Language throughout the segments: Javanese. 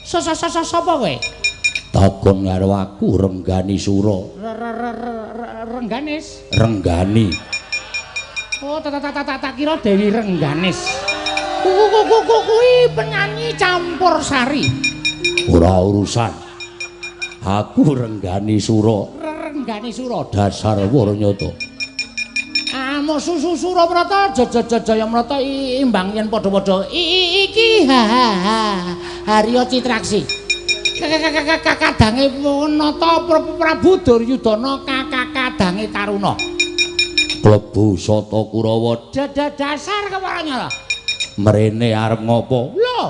Sapa kowe? Takon karo aku Renggani Sura. Rengganis? Renggani. Oh, tak kira Dewi Rengganis. Kuwi penyanyi campur sari. Ora urusan. Aku Renggani Sura. Renggani Sura dasar warnyata. Amuk susu Surabrata Jayamrata imbang yen padha-padha iki ha Harya Citraksi. Kadange Nata Prabu Duryudana kadange Taruna. Klebu Sata Kurawa dasar kewaranya. Mrene arep ngopo? Lho.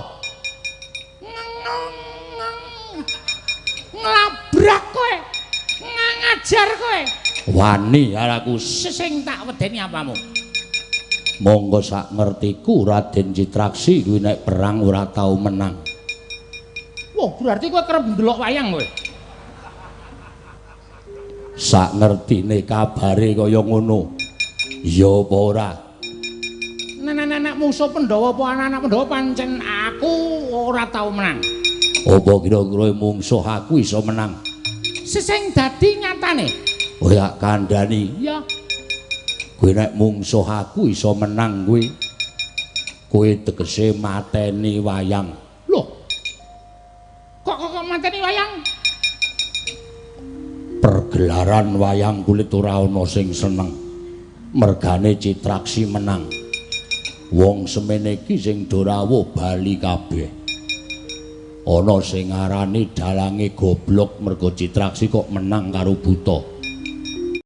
Nglabrak kowe. Ngajar kowe. Wani aku sing tak wedeni apamu. Monggo sak ngertiku Raden Citraksi kuwi nek perang ora tau menang. Wah, berarti kowe kerep ndelok wayang kowe. Sak ngertine kabare kaya ngono. Ya apa ora? Nek musuh Pandhawa apa anak-anak Pandhawa pancen aku ora tau menang. Apa kira-kira mungsuh aku iso menang? Sing dadi nyatane. Oh ya kandhani. Ya. Kowe nek mungsuh aku iso menang kowe. Kowe tegese mateni wayang. Loh. Kok mateni wayang? Pergelaran wayang kulit ora ana sing seneng. Mergane Citraksi menang. Wong semene iki sing do rawuh bali kabeh. Ana sing ngarani dalange goblok mergo Citraksi kok menang karo buta.